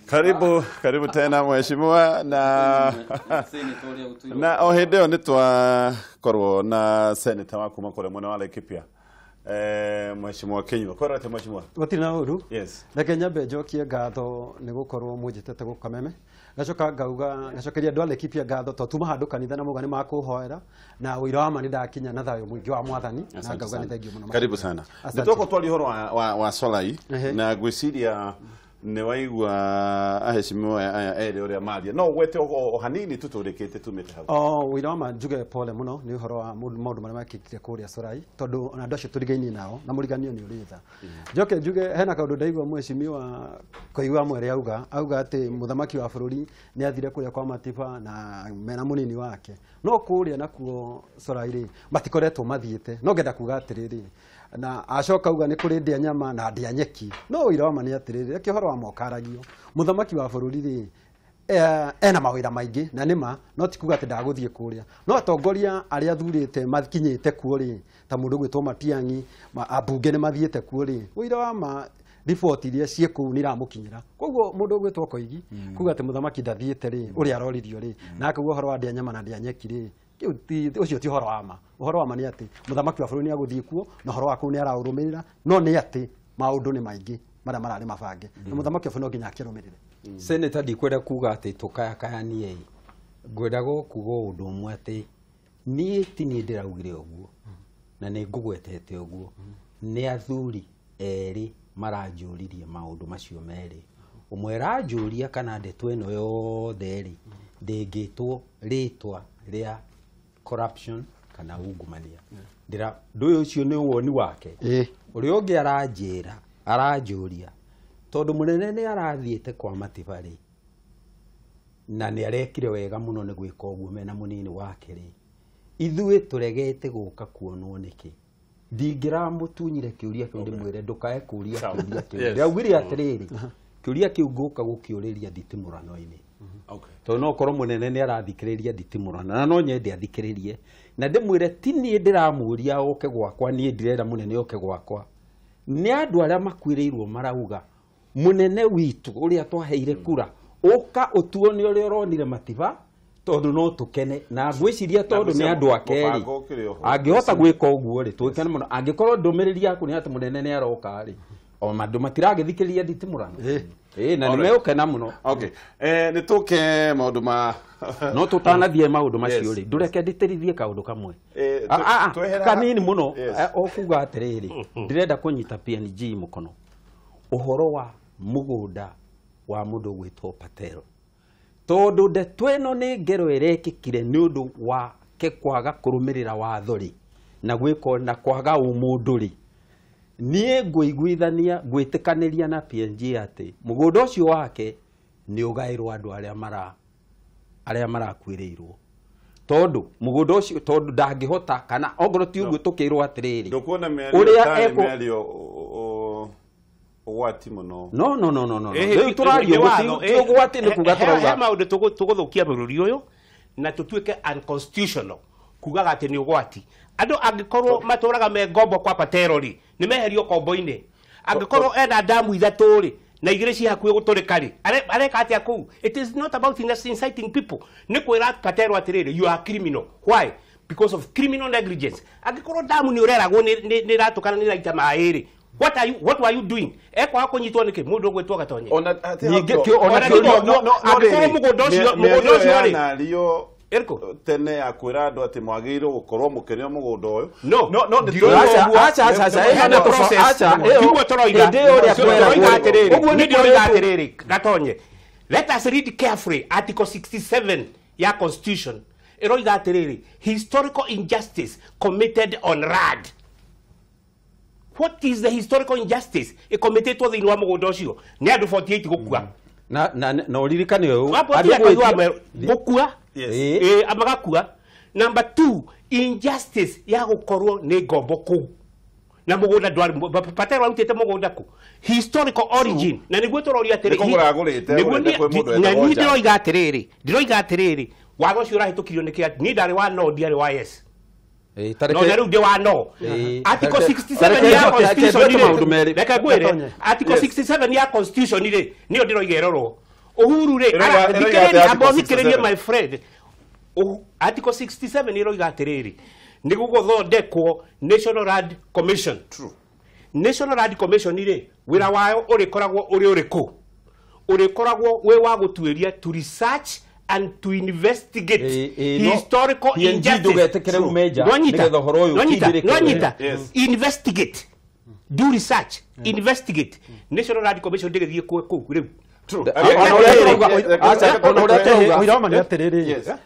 Karibu, karibu tena mheshimiwa na o hĩndĩ ĩyo nĩ twakorwo na senator wa kuma kũrĩa mwena wa Laikipia, mheshimiwa Kinyua. Kwĩra atĩa, mheshimiwa? Gũtirĩ na ũru. Reke nyambe njokie ngatho nĩ gũkorwo mũnjĩtĩte gũkũ Kameme. Ngacoka ngauga ngacokeria andũ a Laikipia ngatho tondũ tuma handũ kanitha na mauga nĩ makũhoera na ũira wa ma nĩ ndakinya na thayũ mũingĩ wa Mwathani na ngauga nĩ thengiũ mũno. Karibu sana. Nĩ tũgũkorwo twaria ũhoro wa Solai na ngwĩciria nĩ waigua aheshimiwa aya erĩ ũrĩa maria, no ũgwete o hanini tu tũrĩkĩte tumĩte hau. O ũira wa ma njuge pole mũno nĩ ũhoro wa maũndũ marĩa mekĩkire kũrĩa Solai tondũ ona andũ acio tũrigainie nao na mũriganio nĩ ũrĩ tha. Njoke njuge hena kaũndũ ndaigua mheshimiwa Koigi Mwere auga atĩ mũthamaki wa bũrũri nĩ athire kũrĩa kwa Matiba na mena mũnini wake, no kũrĩa nakuo Solai rĩ matikoretwo mathiĩte. No ngenda kuga atĩrĩrĩ, na acoka auga nĩ kũrĩ ndĩa nyama na ndĩa nyeki, no ũira wa ma nĩ atĩrĩrĩ, reke ũhoro wa mokaragio mũthamaki wa bũrũri rĩ ena mawĩra maingĩ na nĩma, no ti kuga atĩ ndagũthiĩ kũrĩa, no atongoria arĩa athurĩte makinyĩte kuo rĩ ta mũndũ ũgwĩtwo Matiang'i, ambunge nĩ mathiĩte kuo rĩ, ũira wa ma riboti iria ciĩ kũu nĩ iramũkinyĩra. Koguo mũndũ ũgwĩtwo Koigi kuga atĩ mũthamaki ndathiĩte rĩ, ũrĩa aroririo rĩ, na akauga ũhoro wa ndĩa nyama na ndĩa nyeki rĩ, ũcio ti ũhoro wa ma. Ũhoro wa ma nĩ atĩ mũthamaki wa bũrũri nĩ agũthiĩ kuo na ũhoro wa kũu nĩ araũrũmĩrĩra, no nĩ atĩ maũndũ nĩ maingĩ marĩa mararĩ mabange na mũthamaki wa bũrũri no nginya akĩrũmĩrĩre. Senator, ndikwenda kuga atĩ tũkayakayanie, ngwendaga kuga ũndũ ũmwe atĩ niĩ ti niĩ ndĩraugire ũguo na nĩ ngũgwetete ũguo, nĩ athuri erĩ maranjũririe maũndũ macio merĩ. Ũmwe aranjũria kana ndeto ĩno yothe rĩ ndĩngĩtwo rĩtwa rĩa corruption kana ungumania. Ndĩra ndũyũ ũcio nĩ woni wake. Ũrĩa ũngĩ aranjĩra aranjũria tondũ mũnene nĩ arathiĩte kwa Matiba rĩ na nĩ arekire wega mũno nĩ gwĩka ũguo mena mũnini wake rĩ, ithuĩ tũregete gũka kuonwo nĩkĩ? Ndingĩramũtunyire kĩũria kĩu ndĩmwĩre ndũkae kũria kĩũria kĩu. Ndĩraugire atĩrĩrĩ, kĩũria kĩu ngũka gũkĩũrĩria nditimũrano-inĩ. Tondũ no korwo mũnene nĩ arathikĩrĩria nditimũrano na no nyende athikĩrĩrie na ndĩmwĩre ti niĩ ndĩramũria oke gwakwa, niĩ ndirenda mũnene oke gwakwa, nĩ andũ arĩa makuĩrĩirwo marauga mũnene witũ ũrĩa twaheire kura ũka ũtuone ũrĩa ũronire Matiba tondũ no tũkene na ngwĩciria tondũ nĩ andũ ake rĩ angĩhota gwĩka ũguo rĩ tũgĩkene mũno. Angĩkorwo ndũmĩrĩri yaku nĩ atĩ mũnene nĩ aroka rĩ, o andũ matiragĩthikĩrĩria nditimũrano na nĩ megũkena mũno. Okay, nĩ tũke maũndũ ma no tũtanathiĩ maũndũ macio rĩ, ndũreke ndĩtĩrithie kaũndũ kamwe kanini mũno o kuga atĩrĩrĩ, ndĩrenda kũnyita PNG mũkono ũhoro wa mũgũnda wa mũndũ ũgwĩtwo Patel, tondũ ndeto ĩno nĩ ngero ĩrekĩkire nĩ ũndũ wake kwaga kũrũmĩrĩra watho rĩ na gwĩka na kwaga ũmũndũ rĩ, niĩ ngũiguithania ngwĩtĩkanĩria na PNG atĩ mũgũnda ũcio wake nĩ ũgaĩrwo andũ arĩa marakuĩrĩirwo, tondũ mũgũnda ũcio tondũ ndangĩhota kana ongorwo ti ũguo tũkĩrwo atĩrĩrĩ ndũkuona mĩario ũgwati mũno. No no no no no rĩu tũraria ti ũgwati nĩ kuga tũrauga he maũndũ tũgũthũkia bũrũri ũyũ na tũtuĩke unconstitutional kugaga atĩ nĩ ũgwati. Andũ angĩkorwo matũraga me ngombo kwa Patero rĩ nĩ meherio ngombo-inĩ, angĩkorwo ena damu ithatũ rĩ na igĩrĩ ci hakuhĩ gũtũrĩka rĩ areka atĩa kũu? It is not about inciting people, nĩ kwĩra Patero atĩrĩrĩ, you are criminal. Why? Because of criminal negligence. Angĩkorwo damu nĩ ũreragwo nĩ ĩratũkana nĩ ĩraita maĩ rĩ, what were you doing? Ekwaga kũnyitwo nĩkĩ mũndũ ũgwĩtwo Gatonye? Angĩkorwo mũgũnda ũcio rĩ Eriko tene ya kwĩra andũ atĩ mwagĩrĩirwo gũkorwo mũkĩrĩa mũgũnda ũyũ. No no no acha acha acha tiguo tũroiga atĩrĩrĩ, ũguo nĩ ndĩroiga atĩrĩrĩ Gatonye, let us read carefully article 67 ya constitution ĩroiga atĩrĩrĩ, historical injustice committed on land. What is the historical injustice ĩkomitĩtwo thĩinĩ wa mũgũnda ũcio? Nĩ andũ 48 gũkua na ũririkane ũyũ andũ gũkua magakua. Number 2, injustice ya gũkorwo nĩ ngombo kũu na mũgũnda ndwarĩ Patero arutĩte mũgũnda kũ historical origin, na nĩguo tũroria atĩrĩ na niĩ ndĩroiga atĩrĩrĩ watho ũcio ũrahĩtũkirio nĩ kĩa niĩ ndarĩ wa no ndiarĩ wa yes. No na rĩu ndĩ wa no. Article 67 ya constitution rĩ, reke ngwĩre, Article 67 ya constitution rĩ, nĩyo ndĩroiga ĩrorwo. Uhuru rĩ, thikĩrĩria my friend. Article 67 ĩroiga atĩrĩrĩ, nĩ gũgũthondekwo National Land Commission. True. National Land Commission rĩ, wĩra wayo ũrĩkoragwo ũrĩ ũrĩkũ? Ũrĩkoragwo wĩ wa gũtuĩria, to research and to investigate historical injustice. Nwanyita, investigate, do research, investigate. National Land Commission ndĩgĩthiĩ kũu rĩu. Ũira wa ma nĩ atĩrĩrĩ,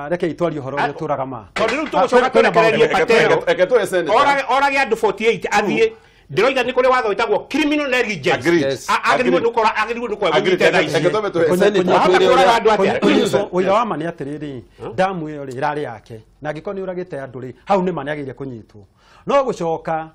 reke itwarie ũhoro ũrĩa tũraga ma. Tondũ rĩu tũgũcoka tũrekererie Patero orage andũ 48 athiĩ. Ndĩroiga nĩ kũrĩ watho wĩtagwo criminal negligence. Agĩrĩirwo nĩ gũkorwo agĩrĩirwo nĩ kwĩnyita thaa ici. Ũira wa ma nĩ atĩrĩrĩ, damu ĩyo rĩ ĩrarĩ yake, na angĩkorwo nĩ ũragĩte andũ rĩ, hau nĩ ma nĩ agĩrĩire kũnyitwo. No gũcoka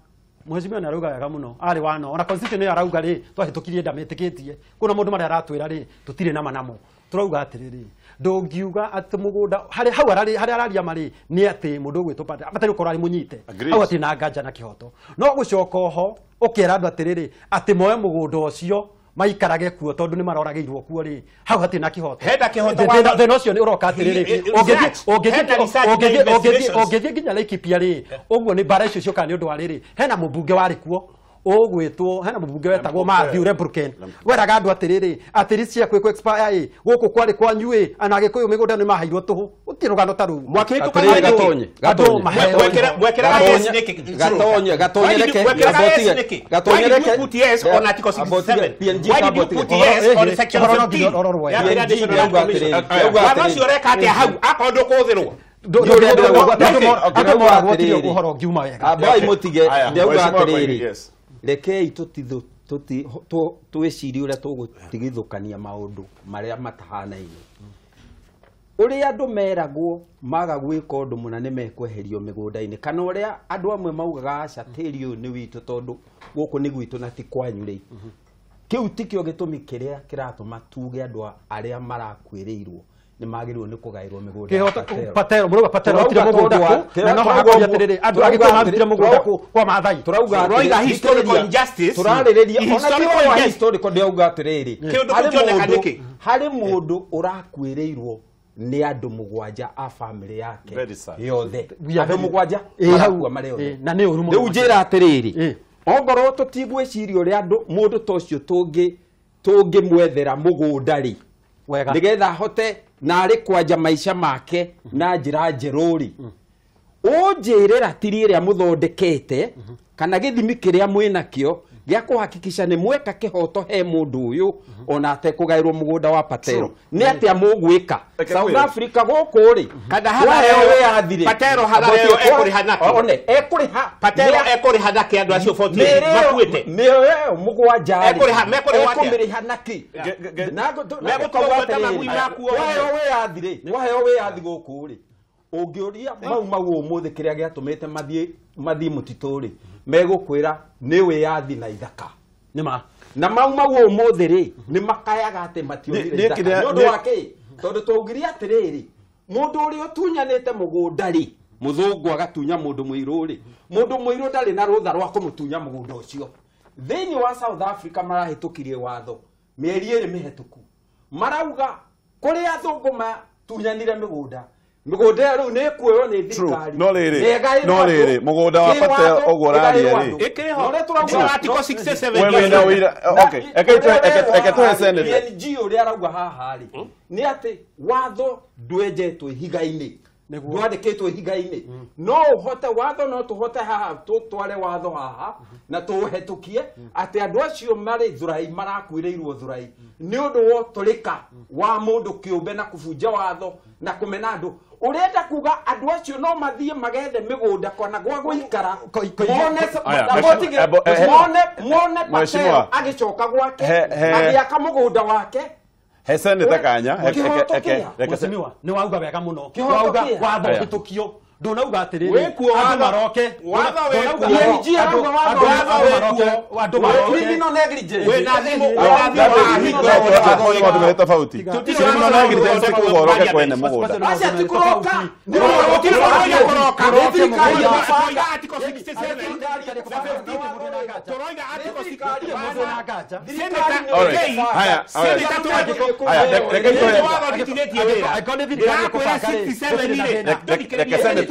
mheshimiwa nĩ arauga wega mũno, arĩ wano ona constitution ĩyo arauga rĩ, twahĩtũkirie ndamĩtĩkĩtie. Kuna maũndũ marĩa aratwĩra rĩ, tũtirĩ nama namo. Tũrauga atĩrĩrĩ, ndũngiuga atĩ mũgũnda harĩa hau harĩa araria marĩ nĩ atĩ mũndũ ũgwĩtwo Patrick abataire gũkorwo arĩ mũnyite, hau hatirĩ na nganja na kĩhoto. No gũcoka oho ũkera andũ atĩrĩrĩ, atĩ moe mũgũnda ũcio maikarage kuo tondũ nĩ maroragĩirwo kuo rĩ, hau hatirĩ na kĩhoto. Hena kĩhoto. Thĩna ũcio nĩ ũroka atĩrĩrĩ, ũngĩthiĩ nginya Laikipia rĩ, ũguo nĩ mbara icio ciũkaga nĩ ũndũ wa rĩrĩ, hena mũmbunge warĩ kuo ũgwĩtwo, hena mũmbunge wetagwo Matthew Rebruken, weraga andũ atĩrĩrĩ, atĩ cia kwĩ expire ĩ, gũkũ kwarĩ kwanyu ĩ, ana Gĩkũyũ mĩgũnda nĩ maheirwo tũhũ. Gũtirĩ rũgano ta rũu. Andũ maheo Mwekĩraga yes nĩkĩ? Why did you put yes on Article 67? Why did you put yes on section 15? Watho ũcio ũreka atĩa hau akorwo ndũkũhũthĩrwo? Andũ moragwo tirĩ ũhoro ũngiuma wega. Ambai mũtige, ndauga atĩrĩrĩ, rekei twĩcirie ũrĩa tũgũtigithũkania maũndũ marĩa matahanaine. Ũrĩa andũ meragwo maga gwĩka ũndũ mũna nĩ mekweherio mĩgũnda-inĩ, kana ũrĩa andũ amwe maugaga aca tĩri ũyũ nĩ witũ tondũ gũkũ nĩ gwitũ na ti kwanyu rĩ, kĩu tikĩo gĩtũmi kĩrĩa kĩratũma tuge andũ arĩa marakuĩrĩirwo nĩ magĩrĩirwo nĩ kũgaĩrwo mĩgũnda ya Patero. Patero mũrauga Patero arutire mũgũnda kũ, na no hagakoria atĩrĩrĩ, andũ a Gĩkũyũ marutire mũgũnda kũ kwa Maathai. Tũrauga historical injustice, tũrarĩrĩria ona ti ũhoro wa historical. Ndĩrauga atĩrĩrĩ, Kĩũndũ kĩu kĩoneka nĩkĩ? harĩ mũndũ ũrakuĩrĩirwo nĩ andũ mũgwanja a family yake yothe, andũ mũgwanja marakua marĩ othe, na nĩ ũru mũno. Rĩu njĩra atĩrĩrĩ, ongorwo tũtigwĩciria ũrĩa andũ mũndũ ta ũcio tũngĩmwethera mũgũnda rĩ, nĩgetha ahote na arĩ kwanja maica make na njĩra njerũ rĩ, ũnjĩre ratiri ĩrĩa mũthondekete kana gĩthimi kĩrĩa mwĩnakĩo gĩa kũhakikisha nĩ mweka kĩhoto he mũndũ ũyũ ona atekũgaĩrwo mũgũnda wa Patero, nĩ atĩa mũgwĩka? South Africa gũkũ rĩ, kana harĩa wĩyathi rĩ, Patero harĩa ekũrĩha nakĩ? One ekũrĩha Patero ekũrĩha nakĩ andũ acio 48 makuĩte? Mĩoyo ĩyo mũgwanja rĩ, ekũrĩha mekũrĩha atĩa? Ekũmĩrĩha nakĩ? Megũtua magui makuo. Waheo wĩyathi rĩ, waheo wĩyathi gũkũ rĩ, ũngĩũria mau mau ũmũthĩ kĩrĩa gĩatũmĩte mathiĩ mũtitũ rĩ, megũkwĩra nĩ wĩyathi na ithaka. Nĩ ma. Na mau mau ũmũthĩ rĩ, nĩ makayaga atĩ mationire ithaka. Nĩ ũndũ wa kĩ? Tondũ twaugire atĩrĩrĩ, mũndũ ũrĩa ũtunyanĩte mũgũnda rĩ, mũthũngũ agatunya mũndũ mũirũ rĩ, mũndũ mũirũ ndarĩ na rũtha rwa kũmũtunya mũgũnda ũcio. Thĩinĩ wa South Africa marahĩtũkirie watho mĩeri ĩrĩ mĩhetũku, marauga kũrĩa athũngũ matunyanire mĩgũnda, mĩgũnda ĩyo rĩu nĩ ĩkuoywo nĩ thirikari. No rĩrĩ, no rĩrĩ, mũgũnda wa Patero ũguo ũraria rĩ, ĩkĩrĩ ho Article 67. We wĩna ũira. Okay, eke tũhe senator. PNG ũrĩa arauga haha rĩ, nĩ atĩ watho ndwenjetwo ihiga-inĩ, ndwandĩkĩtwo ihiga-inĩ. No ũhote watho, no tũhote haha tũtware watho haha na tũũhetũkie atĩ andũ acio marĩ Thurai marakuĩrĩirwo Thurai nĩ ũndũ wa ũtũrĩka wa mũndũ kĩũmbe na kũbunja watho na kũmena andũ. Ũrenda kuga andũ acio no mathiĩ magethe mĩgũnda kana gwa gũikara, mone Patero agĩcoka gwake agĩaka mũgũnda wake. He senator kanya. Mheshimiwa, nĩ wauga wega mũno. Wauga watho ũhĩtũkio, Ndunauga atiriri Wĩkuo andũ watho- maroke. watho Ndunauga wĩkuo. andũ- Watho wĩkuo. andũ maroke. Criminal negligence. Wĩna thimũ, Watho wĩna thimũ wa watho maũndũ merĩ tofauti. Tũtirĩ Criminal watho negligence ti kuga ũroke kwene mũgũnda. Acia ti kũroka. Gũtirĩ mũndũ ũrĩa kũroka. Nĩ thirikari Tũroiga ĩgũbanga. Article 67. Tũroiga Article 67. Senator, All right. okay. Haya, all right. Senator, tũrandĩkwo. Haya, reke Nĩ tuoe- watho nditithĩtie wĩra. Angĩkorwo nĩ thirikari Ndĩrakwĩra ĩkũbanga rĩ, 67 gũtirĩ na rĩ. thĩna. Reke senator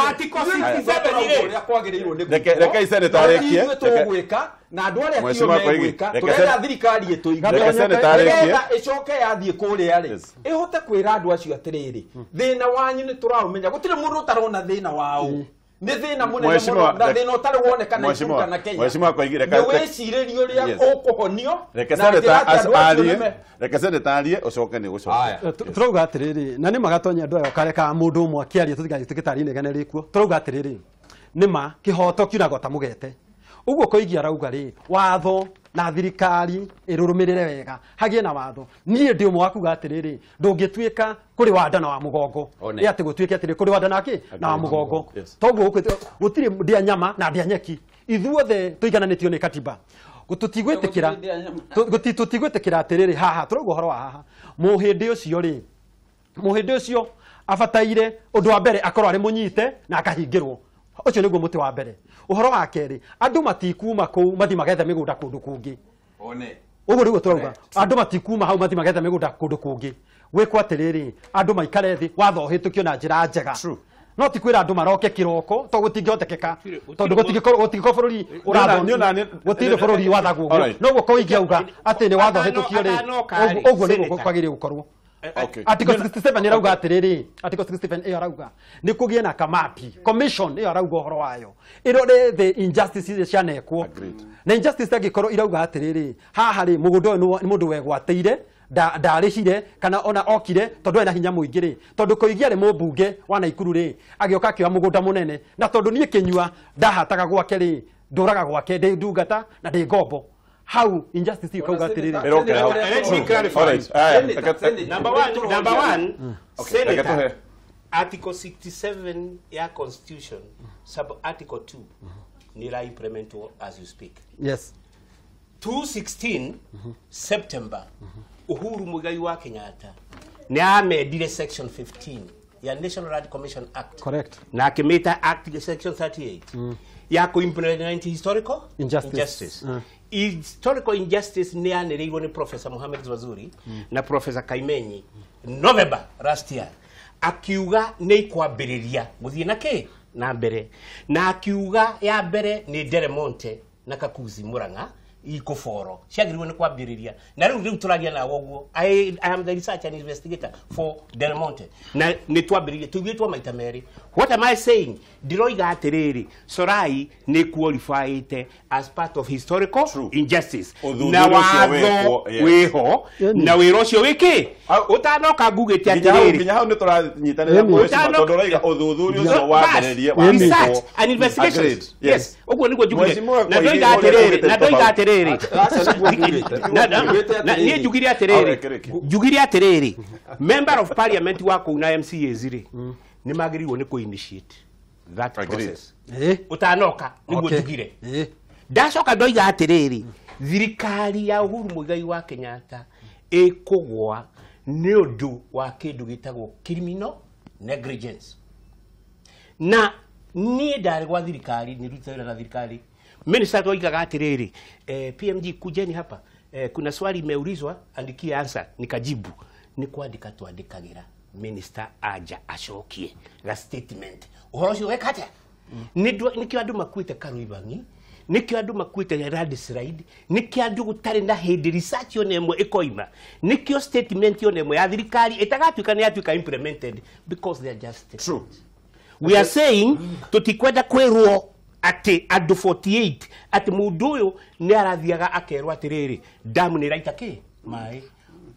Article 67 rĩ. Ũrĩa kwagĩrĩirwo nĩ Reke- reke senator arĩkie. Ithuĩ tũgwĩka na andũ arĩa tio Mheshimiwa Koigi, megwĩka reke tũrenda thirikari ĩtũigue Reke senator arĩkie. nĩgetha ĩcoke yathiĩ kũrĩa rĩ Yes. ĩhote kwĩra andũ acio atĩrĩrĩ thĩna wanyu nĩ tũraũmenya gũtirĩ mũndũ ũtarona thĩna wao nĩ thĩna mũnene Mheshimiwa, mũno na reke- thĩna ũtarĩ woneka na Mheshimiwa- Nakuru kana Kenya Mheshimiwa Koigi, reke- nĩ wĩcirĩrie ũrĩa Yes. ũkũhonio Reke na njĩra senator atĩ andũ acio arie. nĩme- Reke senator arie ũcoke nĩ gũcoka. Haya. Turauga atiriri na nĩ magatonya andũ aya ũkareka mũndũ ũmwe akĩaria tũtigagĩtuĩke tarĩ inegene rĩkuo. Turauga atiriri nĩ ma kĩhoto kiunaga ta mũgete. Ũguo Koigi arauga rĩ watho na thirikari ĩrũrũmĩrĩre wega hagĩe na watho. Niĩ ndĩ ũmwe wa kuga atĩrĩrĩ ndũngĩtuĩka kũrĩ wa nda na wa mũgongo. One. Ĩ atĩ gũtuĩke atĩrĩ kũrĩ wa nda na kĩ na wa mũgongo. Yes. Toguo gũtirĩ ndĩa nyama na ndĩa nyeki. Ithuothe tũigananĩtio nĩ katiba. Tũtigwĩtĩkĩra Gũtirĩ ndĩa nyama. tũtigwĩtĩkĩra atĩrĩrĩ haha tũrauga ũhoro wa haha mũhĩndĩ ũcio rĩ mũhĩndĩ ũcio abataire ũndũ wa mbere akorwo arĩ mũnyite na akahingĩrwo ũcio nĩguo mũtĩ wa mbere. Ũhoro wa kerĩ andũ matikuma kũu mathiĩ magethe mĩgũnda kũndũ kũngĩ. One. Ũguo nĩguo tũrauga andũ matikuma hau mathiĩ magethe mĩgũnda kũndũ kũngĩ. Gwĩkwo atĩrĩrĩ andũ maikare thĩ watho ũhĩtũkio na njĩra njega. No ti kwĩra andũ maroke kĩroko to gũtingĩhotekeka tondũ gũtingĩkorwo bũrũri ũrathwo gũtirĩ bũrũri wathagwo ũguo. Alright. No guo Koigi auga atĩ nĩ watho ũhĩtũkio rĩ Atanoka rĩ, ũguo nĩguo Senator. kwagĩrĩire gũkorwo. Okay. Article 67 ĩrauga atĩrĩrĩ Article 67 ĩyo arauga nĩ kũgĩe na kamati commission ĩyo arauga ũhoro wayo ĩrore the injustice iria cianekwo. Agreed. Na injustice angĩkorwo irauga atĩrĩrĩ haha rĩ mũgũnda ũyũ nĩ mũndũ wegwatĩire ndarĩhire kana ona okire tondũ ena hinya mũingĩ rĩ tondũ Koigi arĩ mũmbunge wa Naikuru rĩ agĩũka akĩoya mũgũnda mũnene na tondũ niĩ kĩnyua ndahataga gwake rĩ ndũraga gwake ndĩ ndungata na ndĩ ngombo hau injustice ĩyo kauga atĩrĩrĩ Ĩroke hau. Let me clarify. All right. Haya, Senator, reke- Senator. Number one, Okay, reke tuhe. Senator, Article 67 ya Constitution, sub Article 2, nira implementwo as you speak. Yes. 216 September, Uhuru Muigai wa Kenyatta nĩ amendire section 15 ya National Land Commission Act. Correct. Na akĩmĩta Act section 38 ya kũ-implement historical Injustice. injustice. Historical injustice nĩ yanĩrĩirwo nĩ Professor Mohamed Wazuri na Professor Kaimenyi November last year akiuga nĩ ikwambĩrĩria gũthiĩ na kĩ na mbere na akiuga ya mbere nĩ Deremonte na Kakuzi Murang'a ikũboro ciagĩrĩirwo nĩ kwambĩrĩria na rĩu tũragia nawe ũguo. I am the research and investigator for Delmonte na nĩ twambĩrĩirie tũiguĩtwo maita merĩ. What am I saying? Ndiroiga atĩrĩrĩ Sorai nĩ qualifyĩte as part of historical True. injustice Ũthuthuria na ũcio watho wĩkwo, yes. wĩho Ĩni. na wĩra ũcio wĩkĩ Au- ũtanoka ngugĩte Nginya hau atĩrĩrĩ nginya hau nĩ tũranyitanĩra Ĩni. mheshimiwa tondũ ũraiga ũthuthuria ũcio wambĩrĩrie Ĩni. Research and investigations. Agreed. Yes. Ũguo nĩguo njugire. Mheshimiwa Na ndoiga Koigi, ũrĩa atĩrĩrĩ, na ugĩte ndoiga tofauti. atĩrĩrĩ. Aca nĩguo ngugĩte. Na- na- niĩ njugire atĩrĩrĩ Alright, reke. njugire atĩrĩrĩ member of parliament wa kũu na MCAs rĩ nĩ magĩrĩirwo nĩ kũ-initiate that Agreed. process Ĩ. ũtanoka nĩguo Okay. njugire. Ĩ. Ndacoka ndoiga atĩrĩrĩ thirikari ya Uhuru Muigai wa Kenyatta ĩkũgwa nĩ ũndũ wa kĩndũ gĩtagwo criminal negligence. Na niĩ ndarĩ gwa thirikari nĩ rutĩte wĩra na thirikari minister twoigaga atĩrĩrĩ PMG kujeni hapa kuna swali imeulizwa andikie answer nikajibu nĩ kwandĩka twandĩkagĩra minister aja acokie ga statement ũhoro ũcio weka atĩa. Nĩkĩo andũ makuĩte Karuibangi nĩkĩo andũ makuĩte landslide nĩkĩo andũ gũtarĩ na hĩndĩ research yona ĩmwe ĩkoima nĩkĩo statement yona ĩmwe ya thirikari ĩtagatuĩka nĩ yatuĩka implemented because they are just statements. True. We are saying tutikwenda kwirwo atĩ andũ 48 atĩ mũndũ ũyũ nĩ arathiaga akerwo atĩrĩrĩ damu nĩ ĩraita kĩ maĩ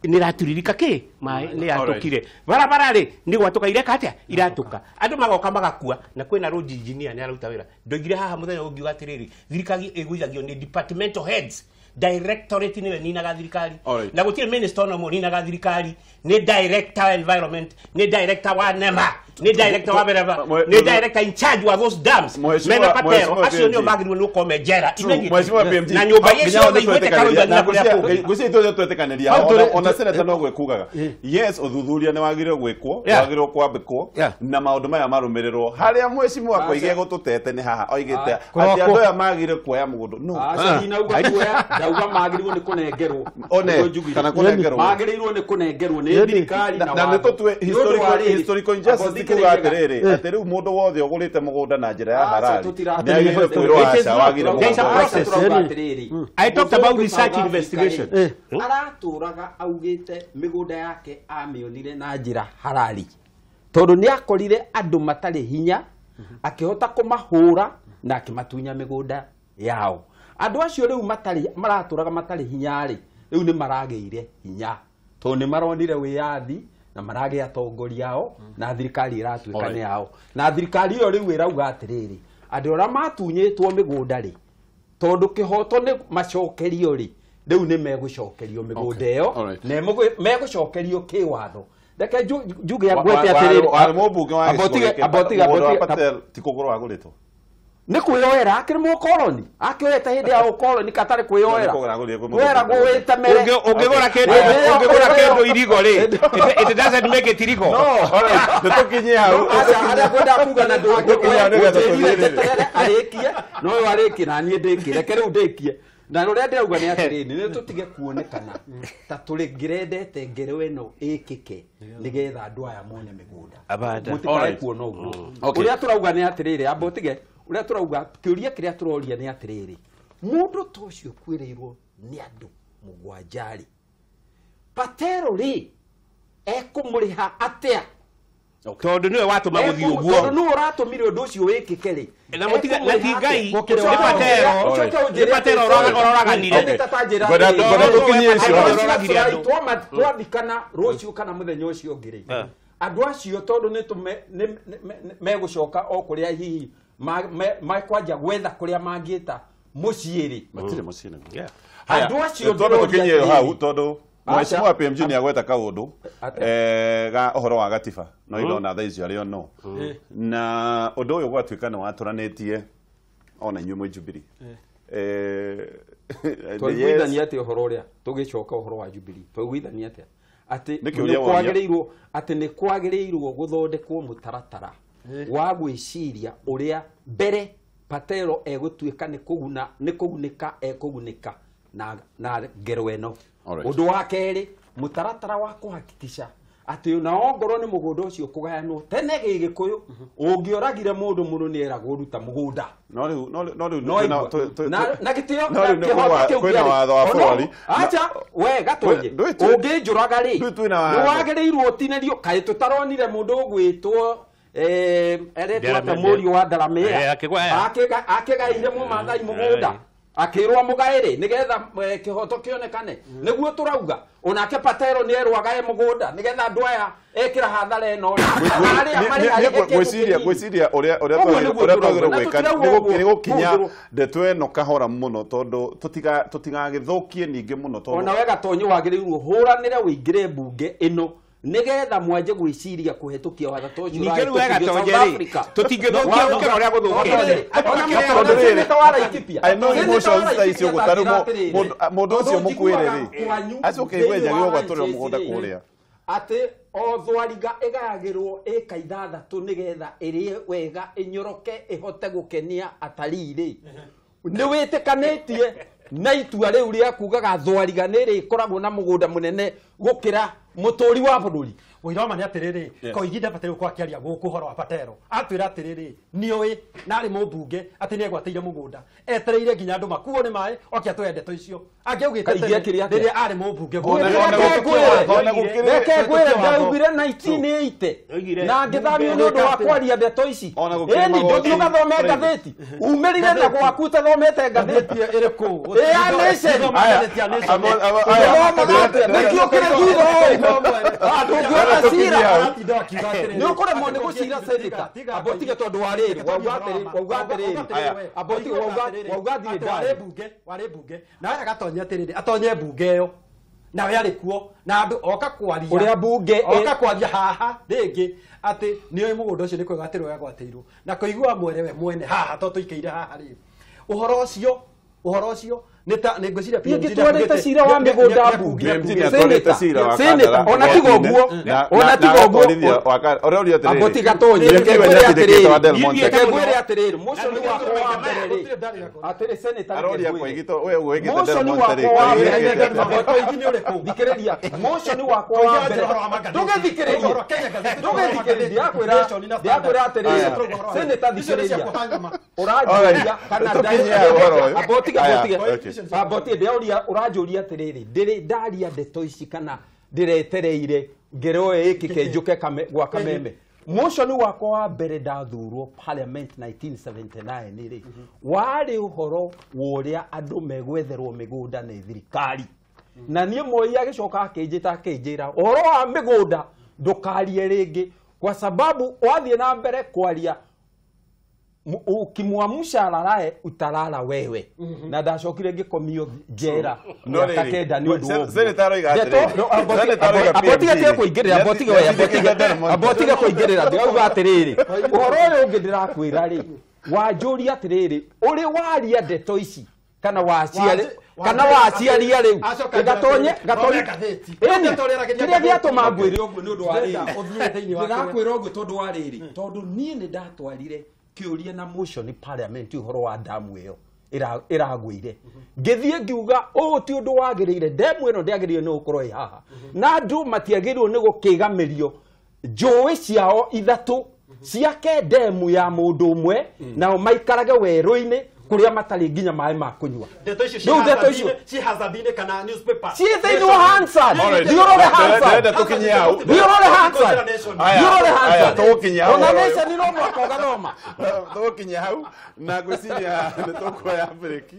nĩ ĩraturirika kĩ maĩ nĩ yatũkire barabara rĩ nĩ gwatũka ireka atĩa iratũka andũ magoka magakua na kwĩna road engineer nĩ araruta wĩra ndoigire haha mũthenya ũngiuga atĩrĩrĩ thirikari ĩgũithagio nĩ departmental heads directorate nĩwe ninaga thirikari. Alright. Na gũtirĩ minister ona ũmwe ũninaga thirikari nĩ director wa environment nĩ director wa NEMA Nĩ director wa mbere nĩ director in charge wa those dams mena Patero acio nĩo magĩrĩirwo nĩ gũkorwo me njera na nyũmba iria ciothe igwĩte Karoiba na kũrĩa kũngĩ. Ngwĩciria ithuothe twetĩkanĩria ona senator no gwĩkugaga yes ũthuthuria nĩ wagĩrĩirwo gwĩkwo wagĩrĩirwo kwambĩkwo na maũndũ maya marũmĩrĩrwo harĩa mheshimiwa Koigi egũtũtete nĩ haha oigĩte atĩ andũ aya magĩrĩirwo kuoya mũgũnda no aca ndinauga kuoya ndauga magĩrĩirwo nĩ kũnengerwo kana kũnengerwo magĩrĩirwo nĩ kũnengerwo nĩ thirikari na nĩ tũtue historical injustice kuga atĩrĩrĩ atĩ rĩu mũndũ wothe ũgũrĩte mũgũnda na njĩra ya halali nĩ agĩrĩirwo kwĩrwo aca wagĩrĩirwo. I talked about research investigation. Aratũraga augĩte mĩgũnda yake amĩonire na njĩra halali tondũ nĩ akorire andũ matarĩ hinya akĩhota kũmahũra na akĩmatunya mĩgũnda yao. Andũ acio rĩu matarĩ maratũraga matarĩ hinya rĩ rĩu nĩ maragĩire hinya tondũ nĩ maronire wĩyathi na maragĩa atongoria ao na thirikari ĩratuĩka nĩ yao na thirikari ĩyo rĩu ĩrauga atĩrĩrĩ andũ arĩa matunyĩtwo mĩgũnda rĩ tondũ kĩhoto nĩ macokerio rĩ rĩu nĩ megũcokerio mĩgũnda ĩyo na megũcokerio kĩwatho. Reke njuge ngwete atĩrĩrĩ warĩ mũmbunge wa gĩcigo gĩkĩ mũgũnda wa Patel ti kũgũrwo agũrĩtwo nĩ kwĩyoera akĩrĩ mũkoroni akĩoete hĩndĩ ya ũkoroni katarĩ kwĩyoera weragwo wĩtemere ũngĩgũra kĩndũ irigo rĩ it doesn't make it irigo. Nĩ tũkinyie hau aca harĩa ngwendaga kuga na ndũngĩtũkinyie arĩkie no ũyũ arĩkie na niĩ ndĩkie reke rĩu ndĩkie na rũrĩa ndĩrauga nĩ atĩrĩrĩ nĩ tũtige kuonekana ta tũrĩngĩrendete ngero ĩno ĩkĩke nĩgetha andũ aya mone mĩgũnda mũtikae kuona ũguo. Ũrĩa tũrauga nĩ atĩrĩrĩ amba ũtige ũrĩa tũrauga kĩũria kĩrĩa tũroria nĩ atĩrĩrĩ mũndũ ta ũcio ũkuĩrĩirwo nĩ andũ mũgwanja rĩ Patero rĩ ekũmũrĩha atĩa tondũ nĩwe watũma gũthiĩ ũguo tondũ nĩwe ũratũmire ũndũ ũcio wĩkĩke rĩ na mũtiga na ti Ngai nĩ Patero nĩ Patero ũroraganire twathikana rũciũ kana mũthenya ũcio ũngĩ rĩ andũ acio tondũ nĩ megũcoka o kũrĩa hihi makwanja gwetha kũrĩa mangĩta mũciĩ rĩ matirĩ mũciĩ nĩguo andũ acio twambe tũkinyie hau tondũ mheshimiwa PMG nĩ agweta kaũndũ ga ũhoro wa gatiba no irona thaa icio arĩ o no na ũndũ ũyũ gwatuĩka nĩ watũranĩtie ona inyuĩ mwĩ Jubilee twaiguithania atĩ ũhoro ũrĩa tũgĩcoka ũhoro wa Jubilee twaiguithania atĩa atĩ nĩ kwagĩrĩirwo gũthondekwo mũtaratara wa gwĩciria ũrĩa mbere Patero egũtuĩka nĩ kũgunĩka ekũgunĩka na ngero ĩno. Ũndũ wa kerĩ mũtaratara wa kũhakikisha atĩ ona ongorwo nĩ mũgũnda ũcio kũgayanwo tene gĩgĩkũyũ ũngĩoragire mũndũ mũno nĩ eragwo ruta mũgũnda no rĩu na gĩtĩo kĩhoto kĩu kwĩna watho wa bũrũri acha we Gatonye ũngĩnjũraga rĩ nĩ wagĩrĩirwo ũtinĩrio kaĩ tũtaronire mũndũ ũgwĩtwo eretwo atĩa mũriũ wa Ndaramĩra akĩgaire mũmathai mũgũnda akĩrwo mũgaĩrĩ nĩgetha kĩhoto kĩonekane nĩguo tũrauga onake Patero nĩ erwo agae mũgũnda nĩgetha andũ aya ekĩra hathara ĩno ngwĩciria ũrĩa twagĩrĩirwo gwĩka nĩ gũkinya ndeto ĩno kahora mũno tondũ tũtigagĩthũkie ningĩ mũno tondũ ona we Gatonye wagĩrĩirwo ũhũranĩre ũingĩre mbunge ĩno nigetha mwanje gwiciria kuhetukia watho to ũcio ningĩ rĩu we Gatonye rĩ tũtingĩthũkia gũkĩra ũrĩa gũthũkĩte. I know emotions ta icio gũtarĩ mũndũ ũcio mũkuĩre rĩ acoke igue njagĩrĩirwo gwatũrĩrwo mũgũnda kũrĩa atĩ o thwariga ĩgayagĩrwo ĩka ithathatũ nĩgetha ĩrĩe wega ĩnyoroke ĩhote gũkenia atarii rĩ nĩ wĩtĩkanĩtie na itua rĩu rĩa kugaga thwariga nĩ rĩkoragwo na mũgũnda mũnene gũkĩra mũtũri wa bũrũri. Ũira ma nĩ atĩrĩrĩ Koigi ndabataire gũkorwo akĩaria gũkũ ũhoro wa Patero atwĩra atĩrĩrĩ nĩũĩ na arĩ mũmbunge atĩ nĩegwatĩire mũgũnda etereire nginya andũ makuo nĩ maĩ oke atũhe ndeto icio angĩaugĩte rĩrĩa arĩ mũmbunge reke ngwĩre ndaugire 1980 na ngĩthamio nĩ ũndũ wa kwaria ndeto ici ĩni ndũthiĩ ũgathome ngathĩti umĩrire na gwaku ũtathomete ngathĩti ĩrĩkũ ya Nation nĩkĩo kĩrĩ thutha ũũ nä å kå remwo nä gå cira amba å tige tondå wa rä rä wauga atä rä rä amba å tige wauga thiä warä mbunge na wera Gatonye atä rä rä atonye mbunge ä yo Nawe arĩ kuo na andũ oka kwaria Ũrĩa mbunge oka kwaria haha rĩngĩ atĩ nĩoĩ mũgũnda ũcio nĩ kwĩgwatĩrwo wegwatĩirwo na kũigua mwere we mwene haha to tũikaire haha rĩ ũhoro ũcio nĩ ta nĩ ngwĩciria Niĩ ngĩtwarĩte cira wa mĩgũnda mbunge. PMG nĩatwarĩte cira wa Senator, Kandara ona tiga ũguo, ona tiga ũguo, ũroria atĩrĩrĩ Ambo tiga tonye, PMG reke we ngwĩre nĩatindĩkĩte wa atĩrĩrĩ, Del Monte. reke ngwĩre atĩrĩrĩ, mũconi wakwa wa mbere rĩ, atĩrĩ senator, reke Aroria ngwĩre. Koigi to we ũgwĩkĩte Del Mũconi Monte rĩ, wakwa wa Koigi mbere ekĩte atĩa? Koigi nĩ ũrĩkũ? Thikĩrĩria, mũconi wakwa wa mbere ndũgĩthikĩrĩrie, ndũgĩthikĩrĩrie, ndiakwĩra atĩrĩrĩ, senator thikĩrĩria, ũranjũria kana ambotige ambotige ndĩroria ũranjũria atĩrĩrĩ, ndĩrĩ ndaria ndeto ici kana ndĩretereire ngero ĩyo ĩkĩke njũke gwa kameme. Mũconi wakwa wa mbere ndathurwo parliament 1979 rĩ, warĩ ũhoro wa ũrĩa andũ megwetherwo mĩgũnda nĩ thirikari. Na niĩ Moi agĩcoka akĩnjĩta akĩnjĩra ũhoro wa mĩgũnda ndũkarie rĩngĩ kwa sababu wathiĩ na mbere kwaria ukimwamsha alalae utalala wewe. Na ndacokire ngĩkomio njera No mĩaka rĩrĩ, kenda nĩ ũndũ wa ũguo. Senator aroiga Ndeto- atĩrĩrĩ, no, ambotige Senator aroiga ambotige PMG tige kũingĩrĩra, ambotige we, ambotige kũingĩrĩra, ndĩrauga atĩrĩrĩ, ũhoro ũyũ ũngĩ ndĩrakwĩra rĩ, wanjũria atĩrĩrĩ, ũrĩ waria ndeto ici kana waciari kana waciaria rĩu gatonye gatonye ĩni kĩrĩa gĩatũma ngwĩre ũguo nĩ ũndũ wa rĩrĩ, ndĩrakwĩra ũguo tondũ wa rĩrĩ, tondũ niĩ nĩ ndatwarire kĩũria na motion parliament ũhoro wa damu ĩyo ĩragũire, ngĩthiĩ ngiuga ũũ ti ũndũ wagĩrĩire, ndemu ĩno ndĩagĩrĩire nĩ gũkorwo ĩ haha na andũ matiagĩrĩirwo nĩ gũkĩgamĩrio njũĩ ciao ithatũ ciake ndemu ya mũndũ ũmwe nao maikarage werũ-inĩ kũrĩa matarĩ nginya maĩ ma kũnyua. Ndeto icio Rĩu ndeto icio ci Hazardinĩ kana newspaper ciĩ thĩinĩ wa Hansard, Alright. thiĩ ũrore Hansard, Ndĩrenda tũkinye hau. thiĩ ũrore Hansard, Aya, thiĩ ũrore aya, Hansard. tũgũkinya hau Ona ũhoro ũyũ. Nation no mũhaka ũgathoma. Tũgũkinya hau na ngwĩciria nĩ tũkuoya breki,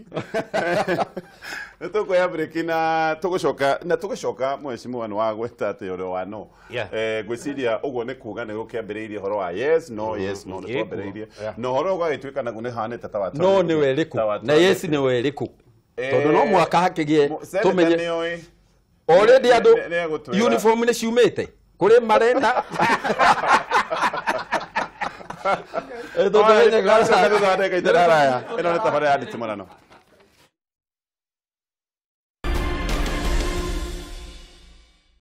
nĩ tũkuoya breki na tũgũcoka na tũgũcoka mheshimiwa nĩ wagweta atĩ ũrĩa wa no. Yeah. Ngwĩciria ũguo nĩ kuga nĩ gũkĩambĩrĩirie ũhoro wa yes no, yes no, nĩ twambĩrĩirie na ũhoro ũgagĩtuĩka naguo nĩ hanĩte ta No nĩ werĩkũ na yes nĩ werĩkũ, tondũ no mũhaka hakĩgĩe tũmenye tũmenye already andũ Nĩ egũtwĩra. uniform nĩ ciumĩte kũrĩ marenda. Tũmenye thutha wa ndagĩka itarĩ haraya ĩno nĩ tabarĩra ya nditimũrano.